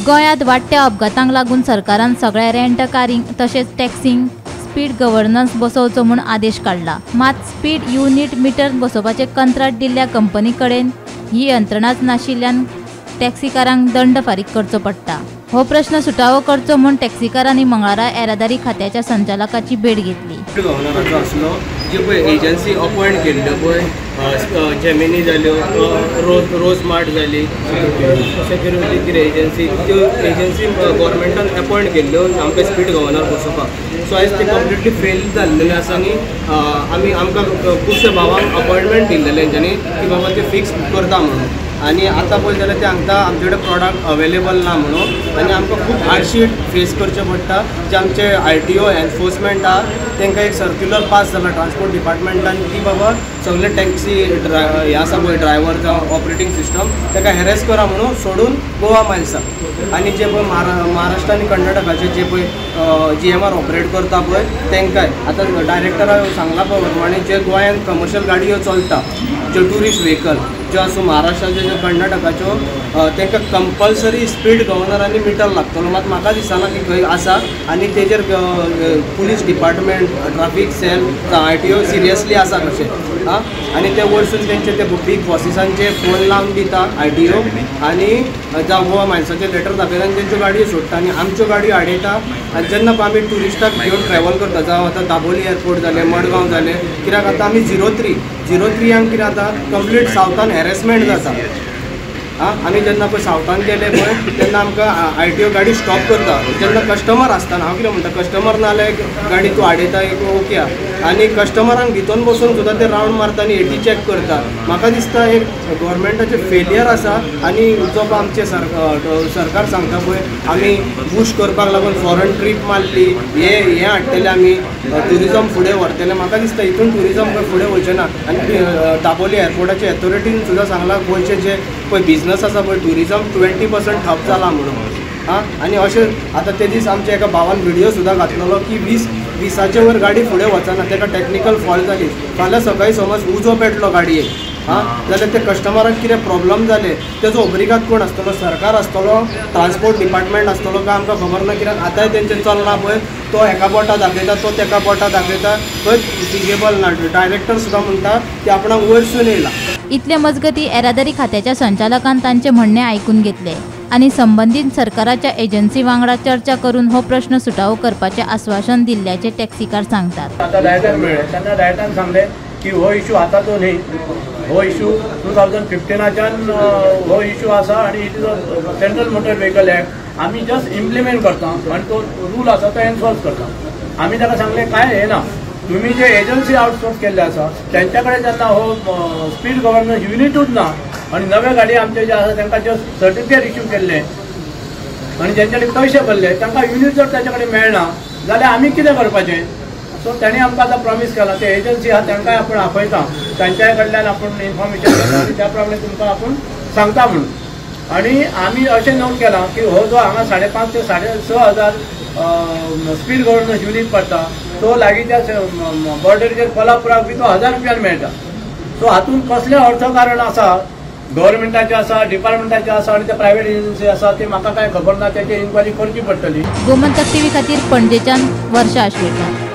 गोंयांत वाडट्या अपघातांक लागून सरकारान सगळ्या रेंट कारींक तशेंच टॅक्सींक स्पीड गव्हर्नन्स बसोवचो म्हूण आदेश काडला. मात स्पीड युनिट मिटर बसोवपाचें कंत्राट दिल्ल्या कंपनी कडेन ही यंत्रणाच नाशिल्ल्यान टॅक्सीकारांक दंड फारीक करचो पडटा. हो प्रश्न सुटावो करचो म्हूण टॅक्सीकारांनी मंगळारा येरादारी खात्याच्या संचालकाची भेट घेतली. गव्हर्नराचो आसलो जी पळय एजन्सी अपॉयंट केल्ल्यो पळय जेमिनी जाल्यो, रोज मार्ट जाली, सेक्युरिटी कितें एजन्सी, त्यो एजन्सी गव्हर्मेंटान अपॉयंट केल्ल्यो आमकां स्पीड गव्हर्नर बसोवपाक. सो आयज ते कंप्लिटली फेल जाल्लेले आसा आनी आमी आमकां खुबशे भावांक अपॉयंटमेंट दिल्लेले तेंच्यांनी की बाबा ते फिक्स करता म्हणून. आनी आतां पळय जाल्यार ते सांगता आमचे कडेन प्रोडक्ट अवेलेबल ना म्हणून आनी आमकां खूब हार्डशीप फेस करचें पडटा. जे आमचे RTO enforcement आहा तांकां एक सर्क्युलर पास जाला ट्रान्सपोर्ट डिपार्टमेंटान की बाबा सगळे टॅक्सी हे आसा पळय ड्रायव्हर जावं ऑपरेटींग सिस्टम ताका हॅरेस करा म्हणून सोडून गोवा मायल्सा. आनी जे पळय महाराष्ट्र आनी कर्नाटकाचे जे पळय GMR operate करता पळय तांकांय आतां डायरेक्टरान सांगला पळय प्रमाणे जे गोंयांत कमर्शियल गाडयो चलता ज्यो ट्युरिस्ट व्हेकल ज्यो आसूं महाराष्ट्राच्यो ज्यो कर्नाटकाच्यो तांकां कंपल्सरी स्पीड गव्हर्नर आनी मिटर लागतलो. मात म्हाका दिसना की खंय आसा आनी तेजेर police department, traffic cell, RTO seriously आसा कशें आं. आनी ते वयरसून तेंचे ते बीग बॉसिसांचे फोन लावन दिता RTO आनी जावं गोवा मायल्साचे लेटर दाखयता आनी तेंच्यो गाडयो सोडटा आनी आमच्यो गाडयो आडयता. आनी जेन्ना आमी ट्युरिस्टाक घेवन ट्रॅवल करता जावं आतां दाबोली एअरपोर्ट जालें, मडगांव जालें, कित्याक आतां आमी 03 कित्याक जाता कंप्लीट सावथान हॅरेसमेंट जाता. आं, आमी जेन्ना पळय सावथान गेले पळय तेन्ना आमकां RTO गाडी स्टॉप करता जेन्ना कस्टमर आसतना. हांव कितें म्हणटा, कस्टमर ना जाल्यार गाडी तूं आडयता एक ओके आहा आनी कस्टमरांक भितून बसून सुद्दां ते रावंड मारता आनी एटी चॅक करता. म्हाका दिसता एक गव्हर्मेंटाचें फेलियर आसा. आनी जो आमचें सरकार सांगता पळय आमी बूस्ट करपाक लागून फॉरन ट्रीप मारली, हें हाडटले आमी ट्युरिजम फुडें व्हरतले, म्हाका दिसता हितून ट्युरिजम खंय फुडें वचचें ना. आनी दाबोली एअरपोर्टाचे एथॉरिटीन सुद्दां सांगलां गोंयचे जे पळय बिजनस आसा पळय ट्युरिजम 20% ठप जाला म्हणून. आं, आनी अशें आतां ते दीस आमच्या एका भावान व्हिडियो सुद्दां घातलेलो की 20च्या वयर गाडी फुडें वचना, ताका टॅक्निकल फॉल्ट जाली. फाल्यां सकाळीं समज उजो पेटलो गाडयेक आं जाल्यार ते कस्टमराक कितें प्रॉब्लम जाले तेजो ओब्रिगाद कोण आसतलो? सरकार आसतलो, ट्रान्सपोर्ट डिपार्टमेंट आसतलो काय आमकां खबर ना. कित्याक आतांय तेंचें चलना पळय तो हेका बोटां दाखयता, तो तेका बोटां दाखयता, खंयच फिजेबल ना. डायरेक्टर सुद्दां म्हणटा की आपणाक वयरसून येयला. इतले मजगती येरादारी खात्याच्या संचालकान तांचे म्हणणें आयकून घेतले आनी संबंदीत सरकाराच्या एजन्सी वांगडा चर्चा करून हो प्रश्न सुटावो करपाचें आश्वासन दिल्ल्याचें टॅक्सीकार सांगतात. आतां डायरेक्टर मेळ्ळे तेन्ना डायरेक्टरान सांगलें की हो इशू आतांचो न्ही, हो इशू 2015च्यान हो इशू आसा आनी it is a Central Motor Vehicle Act, आमी जस्ट इम्प्लिमेंट करता आनी तो रूल आसा तो एनफोर्स करता. आमी ताका सांगलें कांय हें ना, तुमी जे एजन्सी आउटसोर्स केल्ले आसा तेंच्या कडेन जेन्ना हो स्पीड गव्हर्नर युनिटूच ना आनी नवे गाडी आमचे जे आसा तांकां जे सर्टिफिकेट इश्यू केल्ले आनी जेंच्या कडेन पयशे भरले तांकां युनीट जर ताच्या कडेन मेळना जाल्यार आमी कितें करपाचें? सो तांणी आमकां आतां प्रॉमीस केलां ते एजन्सी आहा तांकांय आपूण आपयता, तांच्याय कडल्यान आपूण इन्फॉर्मेशन घेता आनी त्या प्रमाणे तुमकां आपूण सांगता म्हणून. आनी आमी अशें नोट केलां की हो जो हांगा 5.5 ते 6.5 हजार स्पीड गव्हर्नर युनीट पडटा तो लागींच्या बॉर्डरीचेर कोल्हापुराक बी तो 1000 रुपयान मेळटा. सो हातूंत कसलें अर्थकारण आसा, गव्हर्मेंटाचें आसा, डिपार्टमेंटाचें आसा आनी ते प्रायवेट एजन्सी आसा ते म्हाका कांय खबर ना, तेची इन्क्वायरी करची पडटली. गोमंतक टीव्ही खातीर पणजेच्यान वर्षा आश्वेकर.